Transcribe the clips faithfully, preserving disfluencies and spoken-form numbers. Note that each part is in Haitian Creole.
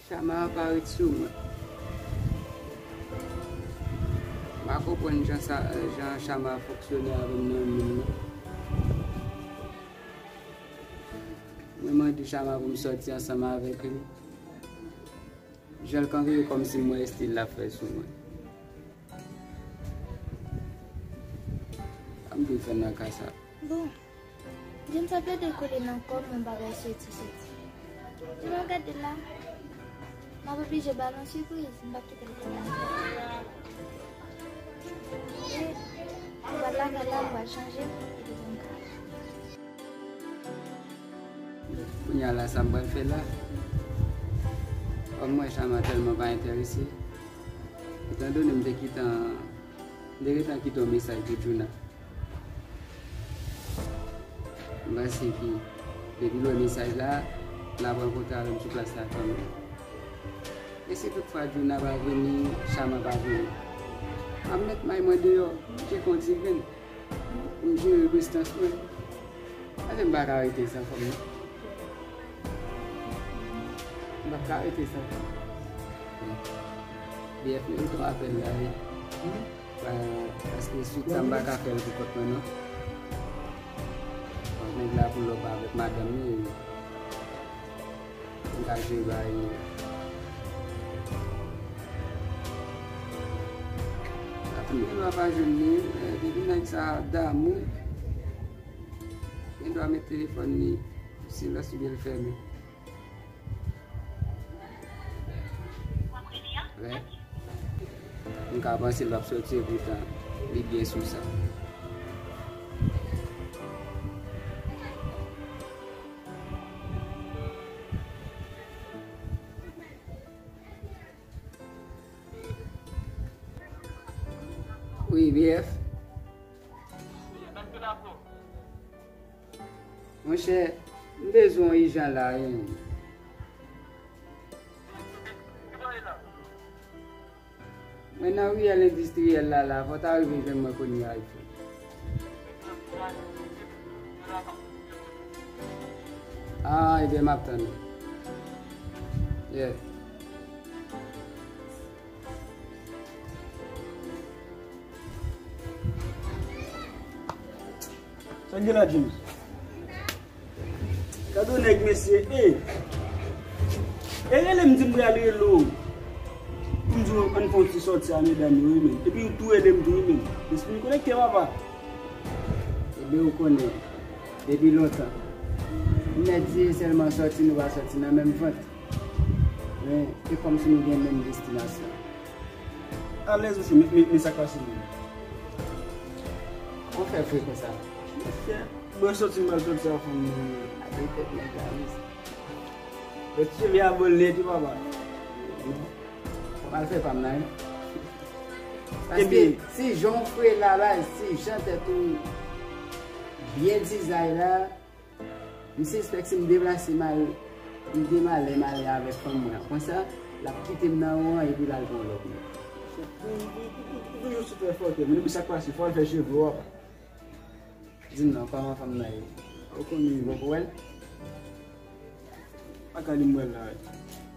Chama pa ret sou mwen. M pa konprann jan sa, jan Chama fonksyone avè m nan menm non. Mwen mande Chama pou m sòti ansanm avèk li. Jan l kanpe kòmsi m wè estil l ap fè sou mwen. Sa m dwe fè nan ka sa? Bon, James ap plede kole nan kò m, yon bagay soti soti. Jan m ap gade l la, m ap oblije ba l yon sipriz, m p ap kite l kole nan kò m. E m pral lakay la, m pral chanje, epi pou m ka. Kounye a la, sa m pral fè la? Kòm m wè Chama tèlman pa enterese, etandone m te gentan, m te gentan kite yon mesaj pou Djouna. M panse ke depi l wè mesaj la, l ap rankontre avè m sou plas la kanmenm. E si toutfwa Djouna pa vini, Chama pa vini, m ap mèt may mwen deyò, m cheke yon ti grenn pou m jere prestans mwen. Paske m pa ka rete san fanm non. M p ap ka rete san fanm. B F merite yon apèl la wi. Pa-, paske swit sa m pa ka fè l pou kont mwen non. Donk nèg la pull up avèk madanm li, m ka jere bagay yo. Apre m gen dwa pa jwenn li, men depi nèg sa damou, gen dwa met telefòn li sou silans oubyen l fèmen. Vre? M ka panse l p ap soti, epoutan li byen sou sa. Wi, B F. Monchè, m bezwen w ijan la wi. Mwen nan riyèl endistriyèl la la, fò w ta rive jwenn mwen kounye a wi frè. Ah, ebyen m ap tann ou. Yeah. Sa k gen la, James? Gade yon nèg, mesye, e. E rele m, di m pral rele w. Pou m di w, ann fè yon ti sòti a medam yo, wi, men. Epi ou tou rele m tou, wi, men. Lespri m konekte, papa. Ebyen, ou konnen, depi lontan. M mèt di sèlman sòti, nou pa sòti nan menm vant. Men, e kòmsi nou gen menm destinasyon. Alèz, mesye, men, men, men sa k pase menm? Kòman w fè vre konsa? Mesye, mwen sòti, m al sòti a fanm nan. Gade tèt nèg la, mesye. Mesye, men a bon lè tou, papa. Ou pral fè pa m nan, wi. Paske si jan w fre la, baz, si jan tèt ou byen dizay la, m sispèk si m deplase m al, m gen malè m ale avèk fanm mwen an. Konsa, l ap kite m nan won an epi l al pran lòt moun. Ou toujou sou fè fòte, men depi sa k pase, fò l fè cheve w apa. Di m non, kòman fanm nan ye? Ou konnen. Ou poko wè l? Pa ka di m wè l la, wi.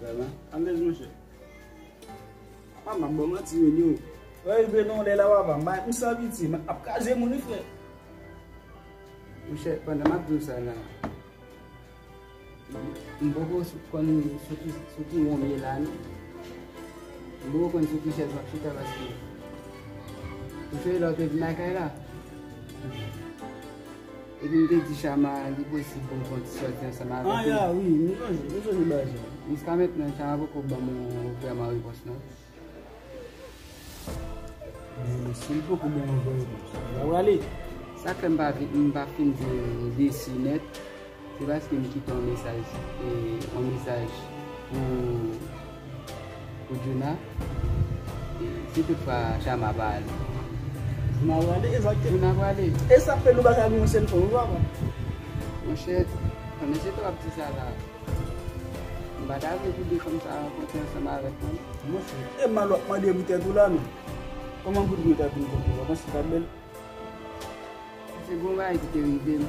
Vrèman? Alèz, monchè. Papa, m ap ba w manti, wi, yo. Lè rive nan yon lè la, papa, m pa, m san pitye, m ap kraze moun, wi, frè. Monchè, pandan m ap di w sa la, m poko sou, konn sou ki, sou ki won m ye la, non. M poko konn sou ki chèz m ap chita, paske m sonje lè w te vin lakay la. Epi m te di Chama, li posib pou m fè yon ti sòti ansanm avèk li. Ah, ya, wi, m sonje, m sonje bagay sa. Jiska mentnan, Chama poko ban m yon vrèman repons, non. Men si l poko ban yon vrè repons, l pa prale. Sa k fè m pa vi-, m pa fin di l m desi nèt, se paske m kite yon mesaj, e, yon mesaj pou, pou Djouna. E, si toutfwa Chama pa ale. Djouna prale, egzakteman. Djouna prale. E sa k fè nou pa ka gen yon sèl fanm, ou pa konprann? Monchè, pandan se tan w ap di sa la, m pa ta vle pou de fanm sa rankontre ansanm avèk mwen. Monchè, e mal w ap mande pou tèt ou la, non? Kòman pou nou ta vin kontre w? Ou panse sa bèl? Se gon bagay ki te rive m.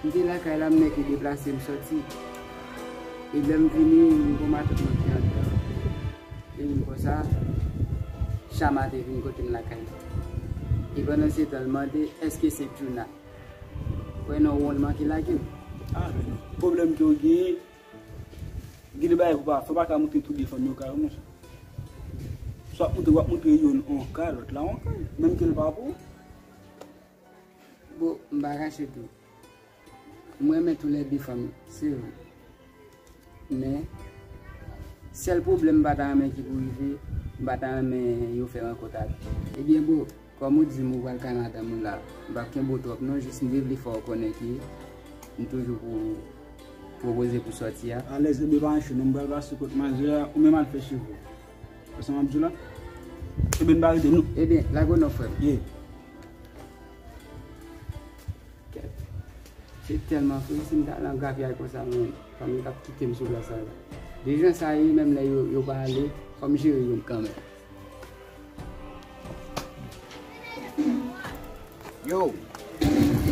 M te lakay la, m nèke deplase m sòti. E lè m vini, m gen yon matant mwen ki anndan. E m konsa, Chama te vin kote m lakay li. E pandan se tan, l mande, èske se Djouna? Kwè non, w wè l manke lage m. Ah, men non. Pwoblèm ke w genyen, gen de bagay ou pa, fò w pa ka montre tou de fanmi w kareman, sa. Swa w montre, w ap montre youn yon kay, lòt la yon kay. Menm ke l pa pou ou. Bon, m pa kache tou. M renmen toulède fanmi, se vre. Men, sèl pwoblèm m pa ta renmen ki pou rive, m pa ta renmen yo fè rankont avè m. Ebyen, bro, kòm ou di m ou pral kay madanm ou la, m p ap kenbe w twòp non, jis m te vle fè w konnen ke m toujou pou pwopoze pou sòti a. Alèz, ebyen pa anchou non, m pral pase kot manzè a, ou menm al fè cheve w. Wè sa m ap di w la? Ebyen n pa rete non. Ebyen, lage w non, frè m. Ye. Kèt. Se tèlman fre, si m t al nan grapyay konsa, men, fanmi k ap kite m sou plas la la. De jan sa ye, menm lè yo, yo pa ale, fò m jere yo kanmenm. Yo,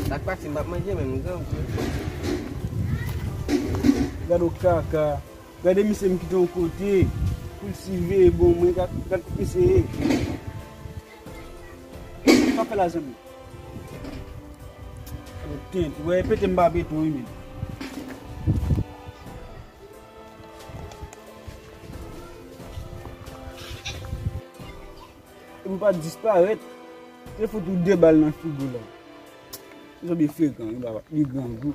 sa k pase, m p ap manje menm, m grangou. Gade w kaka. Gade misye m kite yon kote pou l siveye bon mwen, gad, gad misye ye. Sa fè la zanmi. Tenten, wè pete m pa pete w wi men. E pou pa disparèt, te fout ou de bal nan figi w la. Zanmi frekan, li grangou.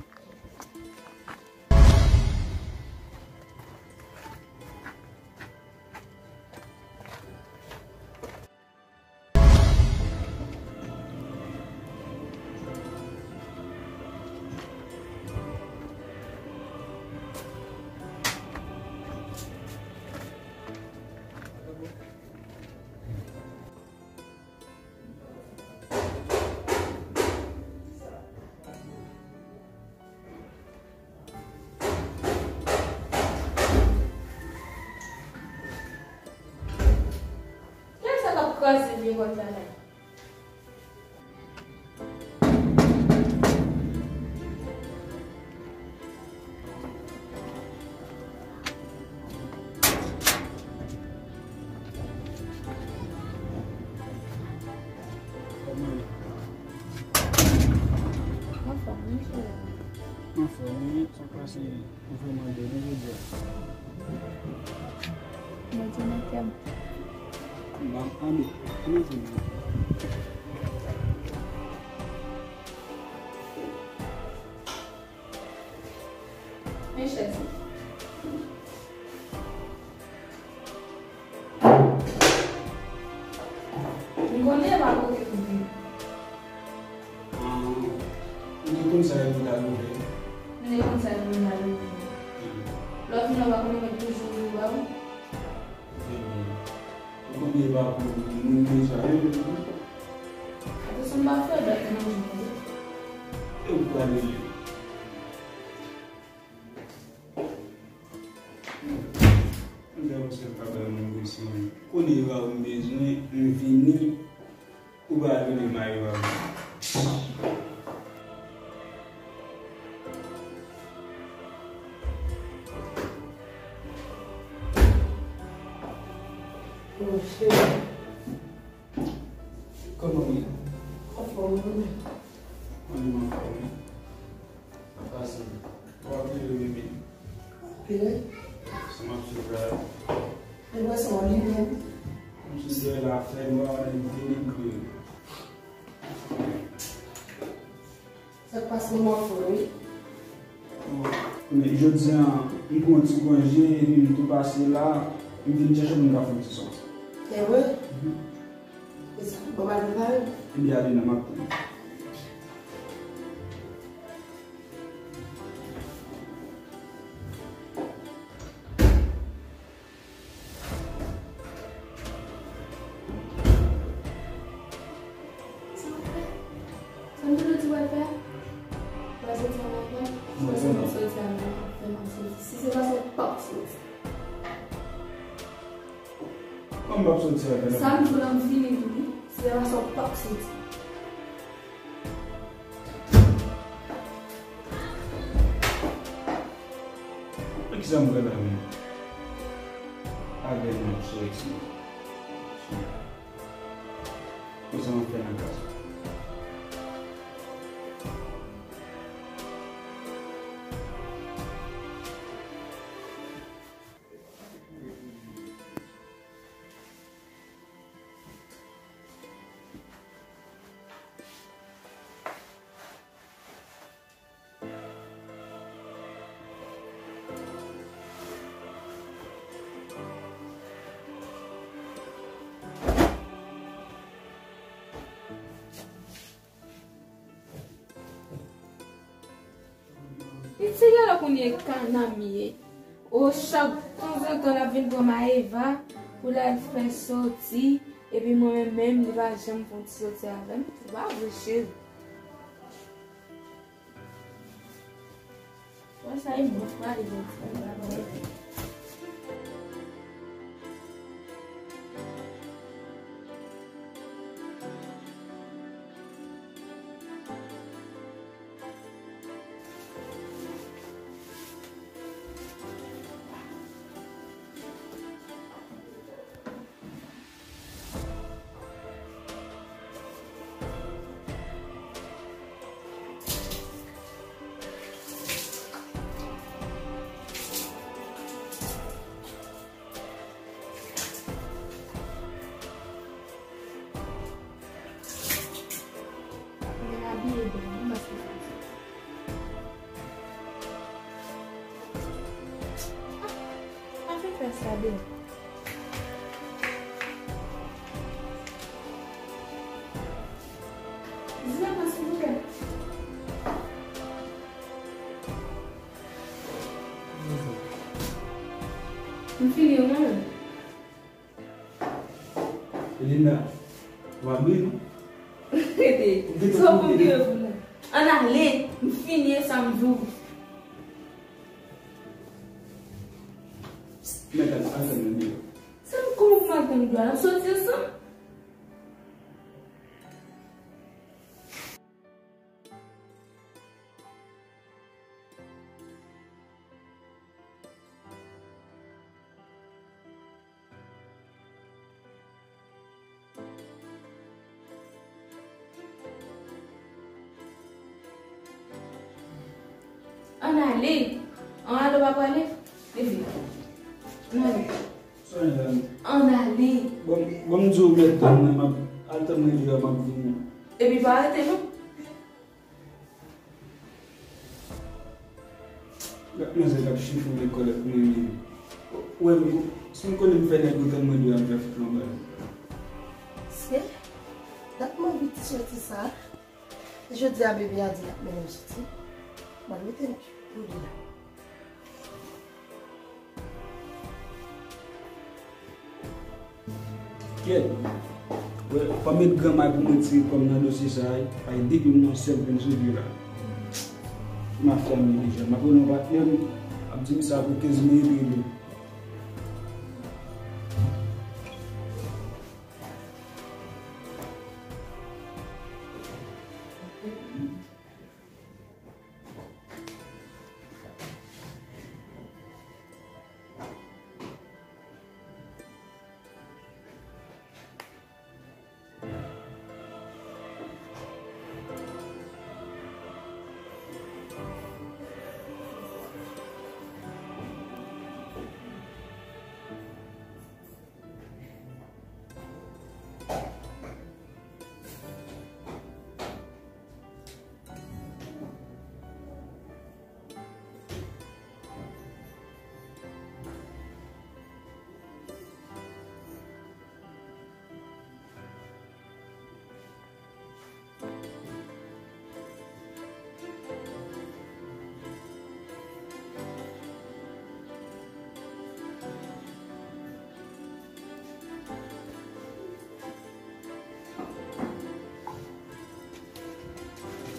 Kiyès sa k ap kraze vye pòt la la? Anfòm, wi, cheri. Anfòm, wi, sa k pase? Ou fè mande nou jodi a. Mwen di nan kè m. M pa m ande. Kòman se nou? Men chèz. M konnen e pa kote pou vin. Ah, ou te konn sa yo pou ta rive? M te konn sa yo pou ta rive. Lòt moun nan pa konnen mwen toujou rive ba ou. Ebyen, ou konnen e pa pou moun deja, e pou ou. Atansyon, m pa fè dòt nan jounen. E ou prale li. Mwen fè yon sèl pa bay moun presyon. Konnen yo a ou m bezwen, m vini, ou pa rele m a yo a. Monchè. Kòman w ye? Anfòm, ou menm? Mwen menm anfòm wi. Sa pase? Ou ap rele w bebe? Anpil wi. Sa m ap sot la. Mwen wè sa w li menm. Kòmsi dèyè la fè nwa, mwen vini bouke. Sa k pase, m anfòm wi. Bon, men jodi a, m pran yon ti konje, epi m tou pase la, m vin chèche pou m ka fè yon ti sòti. Se vre? Mhm. Bon, m al prepare. Ebyen, ale non, m ap tann. Sa w ap fè? Sa m te di w w al fè? W al soti ann avè m? Mwen se m ap soti avè w, w ap fè m ap soti. Si se pa sa, w p ap soti. Kòman m p ap soti avè l? Sa m di w la, m fini di w li. Si se pa sa, w p ap soti. Men Sa m wè la menm. Avè m ap soti. Konsa m ap fè nan kaz. Li ti gade kounye a kana m ye. O, chak tanzantan l ap vin pran Maëva pou l al fè soti, epi mwen menm, menm, li pa janm fè yon ti soti avè m. Se pa vre, cheri. Wè sa, e mwen k prale jodi a. Mwen abiye byen, mwen pa sou fè sa. Ah, pa fin fè sa, byen. Di mwen, silvouplè. M fini, wi, mwen menm. Linda, w ap ri, non? Rete. Sa w konn gen pou la? Ann ale, m fini e sa m di w. Mèt al, al fè menm yo. Sa m konn madanm dwa, n ap soti ansanm? Ann ale. Ann ale, w pa prale? Leve. Ann ale. Ann ale. Bon, bon, m di w, mèt tann mwen, m ap al tann mwen deyò, m ap vini. Epi pa rete, non. Gad manzè k ap chifone kòlèt mwen menm. Wè m, si m konnen m fè nèg yo tann mwen deyò, m fè foutre yon bal. Se dat m anvi ti soti sa. Jodi a bebe a di l ap mennen m soti. M al mete m pou li la. Kyèt. Wè, pa met granmay pou mwen tire kò m nan dosye sa a, ay depi m nan sèl vin sou vye la. M ap fè m deja. M ap rele yon patnè m, ap di m sa pou kenz minit rive.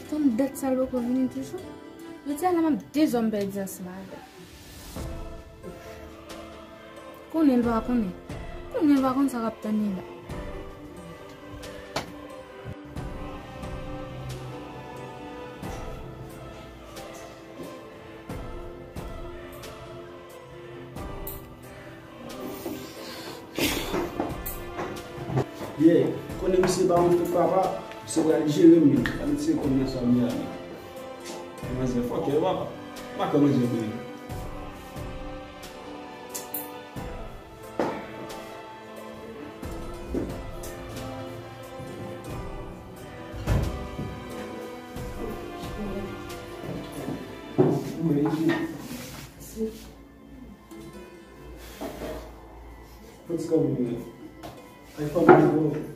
Tann dat sa l poko vini toujou. Jodi a la m ap dezòm pèdi ansanm avè l. Konnen l pa konnen. Konnen l pa konn sa k ap tann li la. Yeah, konnen misye pa yon fout papa, misye pral jere m, men. Gade misye konn nan sa m ye a, men. Manzè fòkè, papa. Pa ka manzè vre. What's going on? I found my gold.